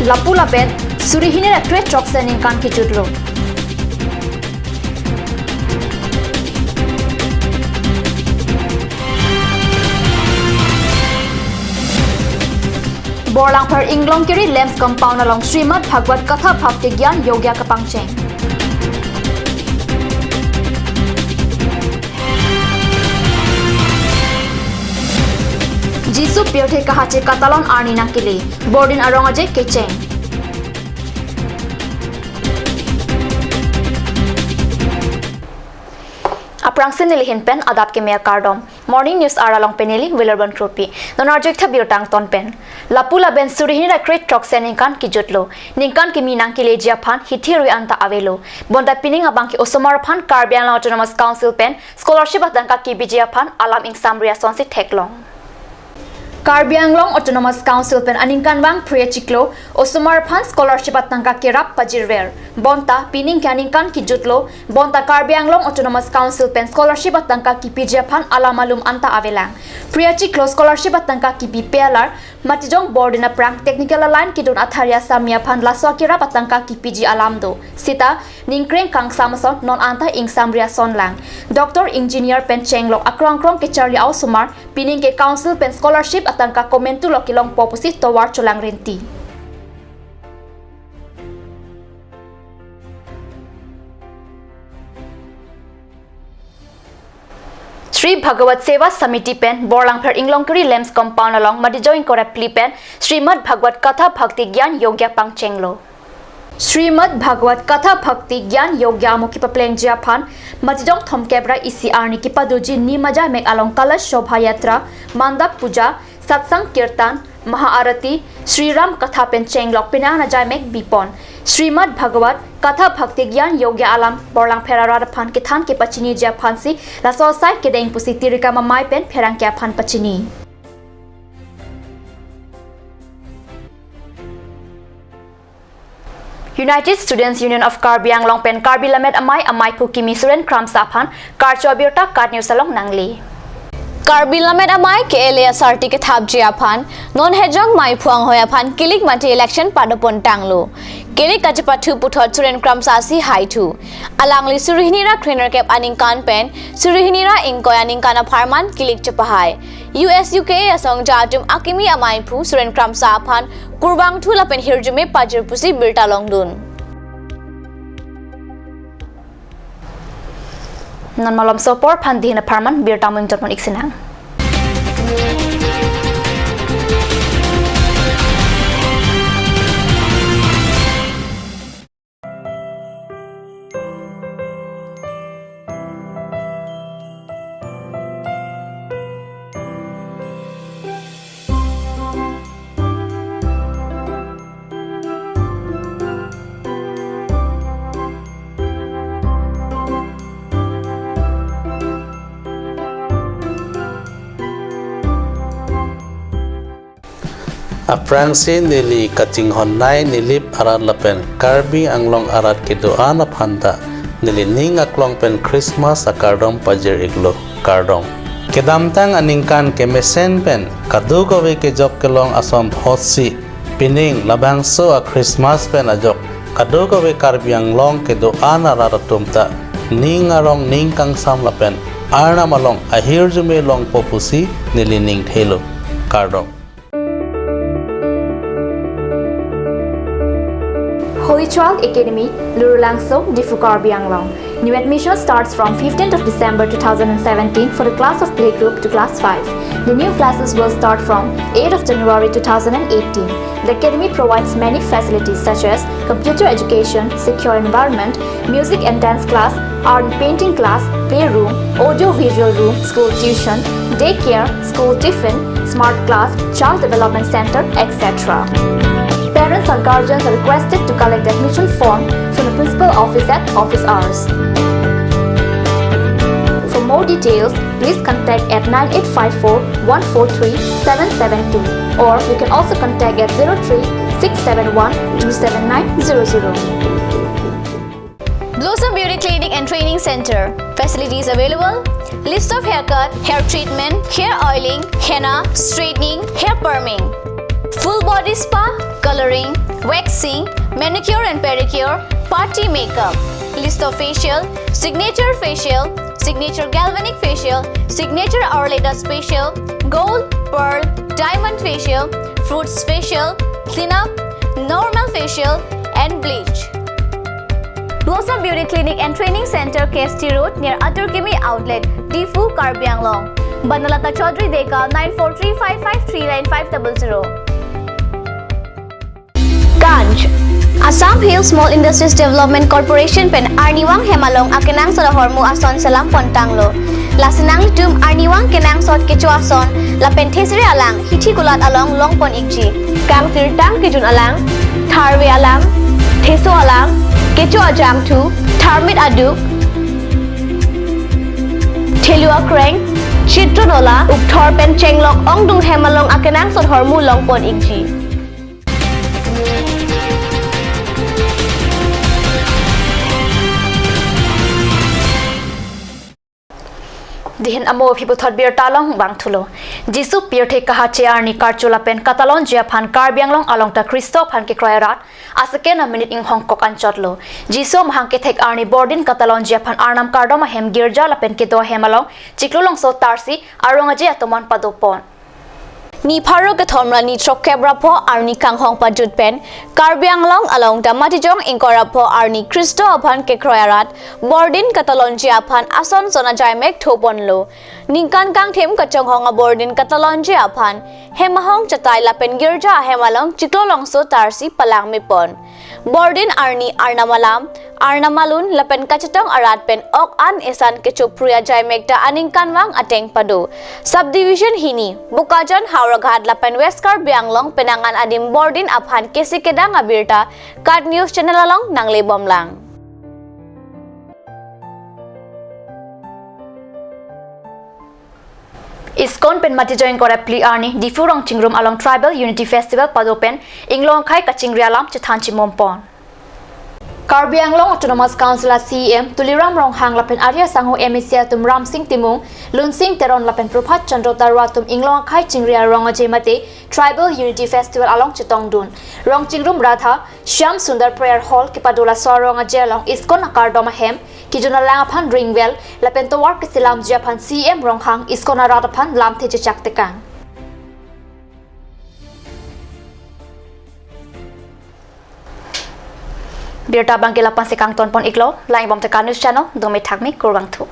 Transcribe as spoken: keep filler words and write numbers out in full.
Lapu lapen suri hini ra kre throksi aningkan kejutlo. Borlangpher Inglongkiri LAMPS compound along Srimad Bhagavad Katha Bhakti Gyan Yogya kapangcheng. Jisu pirthe kahache katalon arni nangkele, bordin arong aje kecheng. Aphrangsi neli ahin pen adap keme akardom. Morning News Arat along pen neli Wilarbon Kropi. Non arju-ik tha birta angton pen. Lapu lapen suri hini ra kre throksi aningkan kejutlo. Ningkan kimi nangkeleji aphan hithi rui anta avelo. Bonta pining abang ke osomar aphan Karbi Anglong Autonomous Council pen scholarship atangka kepiji aphan alam ingsamri asonsi theklong. Karbi Anglong Autonomous Council pen aningkanvang phre achiklo osomar aphan scholarship atangka kerap pajirver. Bonta pining ke aningkan kejutlo, bonta Karbi Anglong Autonomous Council pen scholarship atangka kepiji aphan alam alum anta avelang. Phre achiklo scholarship atangka kepipe alar Matijong bordin aphrang technical aline kedun athari asami aphan laso akerap atangka kepiji alam do. Sita ningkreng kangsam ason non anta ingsamri ason lang. Doctor, engineer pen chenglok akrong krong kecharli a-osomar pining ke council pen scholarship atangka komantu lo kelongpo pusi tovar cholang renti. Sri Bhagavad Seva Samiti pen Borlangpher Inglongkiri LAMPS compound along Matijong ingkoi ra phli pen Srimad Bhagavad Katha Bhakti Gyan Yogya pangchenglo. Srimad Bhagavad Katha Bhakti Gyan Yogya amo kepaplengji aphan Matijong thomkep ra isi arni kepadoji Nim ajaimek along Kalash Shobha Yatra, Mandap Puja, Satsang Kirtan, Maha Arati, Sri Ram Katha pen chenglok penang ajaimek bipon. Srimad Bhagavad Katha Bhakti Gyan Yogya alam Borlangpher arat aphan kethan kepachiniji aphansi laso asai kedeng pusi Tirikam Amei pen pherangke aphan pachini. United Students Union of Karbi Anglong pen Karbi Lammet Amei ameiphu kimi Suren Kramsa aphan karcho abirta KAT News along nangle. Karbi Lammet Amei K L A asarti kethapji aphan non Hejong meiphu anghoi aphan kilik mate election padopon tanglo. Kilik kachepathu puthot Suren Kramsa si haithu. Alangli suri hini ra krenerkep aningkan pen suri hini ra ingkoi aningkan apharman kilik chepahai. U S U K A asongja atum akimi ameiphu Suren Kramsa aphan kurvangthu lapen hirjume pajir pusi birta longdun. Non malomso apor aphan dihin apharman birta mung jotmon iksinang. Aphrangsi neli kachinghonnei Nilip arat lapen Karbi Anglong arat kedo-an aphan ta neli ning aklong pen Christmas akardom pajir-iklo, kardom. Kedamtang aningkan kemesen pen kadokave kejok kelong ason thotsi pining labangso a Christmas pen ajok kadokave Karbi Anglong kedo-an arat atum ta ning arong ning kangsam lapen Arnam along ahirjume longpo pusi neli ning thelo, kardom. Holy Child Academy, Lurulangso, Diphu, Karbi Anglong. New admission starts from fifteenth of December two thousand seventeen for the class of playgroup to class five. The new classes will start from eighth of January two thousand eighteen. The academy provides many facilities such as computer education, secure environment, music and dance class, art and painting class, playroom, audio visual room, school tuition, daycare, school tiffin, smart class, child development center, et cetera. Parents or guardians are requested to collect admission form from the principal office at office hours. For more details, please contact at nine eight five four one four three seven seven two, or you can also contact at zero three six seven one two seven nine zero zero. Blossom Beauty Clinic and Training Center. Facilities available: lips of haircut, hair treatment, hair oiling, henna, straightening, hair perming, full body spa, coloring, waxing, manicure and pedicure, party makeup, listo facial, signature facial, signature galvanic facial, signature Arleda facial, gold, pearl, diamond facial, fruits facial, cleanup, normal facial, and bleach. Blossom Beauty Clinic and Training Center, K S T Road, near Atur Kimi Outlet, Diphu, Karbi Anglong. Banalata Chaudhary Deka, nine four three five five three nine five double zero. Ganj. Assam Hill Small Industries Development Corporation pen arnivang hem along akenangsot ahormu ason selam pontanglo. Lasi nanglitum arnivang kenangsot kecho ason lapen thesere alang hithi kulat along longpon ikji. Kangsirtang kejun alang, tharve alang, theso alang, kecho ajangthu, tharmit aduk, thelu akreng, chitron ola, ukthor pen chenglok ongdung hem along akenangsot ahormu longpon ikji. Dihin amo aphi puthot birta along vangthulo. Jisu pirthe kahache arni karcho lapen katalonji aphan Karbi Anglong along ta Khristo aphan kekroi arat aseken aminit inghongkok anchotlo. Jisu amahang kethek arni bordin katalonji aphan Arnam kardom ahem girja lapen kedo ahem along Chiklo Longso Tarsi arong aje atomon padopon. Nipharo kethom ra nithrokkep ra pho arni kanghong pajut pen Karbi Anglong along ta Matijong ingkoi ra pho arni Khristo aphan kekroi arat bordin katalonji aphan ason son ajaimek thoponlo. Ningkan kangthim kachonghong abordin katalonji aphan hem ahong chatai lapen girja ahem along Chiklo Longso Tarsi palang mepon. Bordin arni Arnam alam, Arnam alun lapen kachetong arat pen ok an esan kechoprui ajaimek ta aningkanvang ateng pado. Subdivision hini, Bokajan, Howraghat lapen West Karbi Anglong penang an adim bordin aphan kesi kedang abirta KAT News Channel along nanglebomlang. ISKCON pen Matijong ingkoi ra phli arni Diphu Rongchingrum along Tribal Unity Festival pado pen inglong akhei kachingri alam chethan chimompon. Karbi Anglong Autonomous Council a CEM Tuliram Ronghang lapen ari asangho MAC atum Ramsing Timung, Lunsing Teron lapen Prabhat Chandra Taro atum inglong akhei chingri arong aje mate Tribal Unity Festival along chetongdun. Rongchingrum Radha Shyam Sundar Prayer Hall kepado laso arong aje along ISKCON akardom ahem kejun alang aphan ringvai lapen tovar keselamji aphan CEM Ronghang ISKCON arat aphan lamthe chechak tekang. Birta abangke lapu-an si kangtonpon iklo, langbom te KAT News Channel, dome thakme, kurvangthu.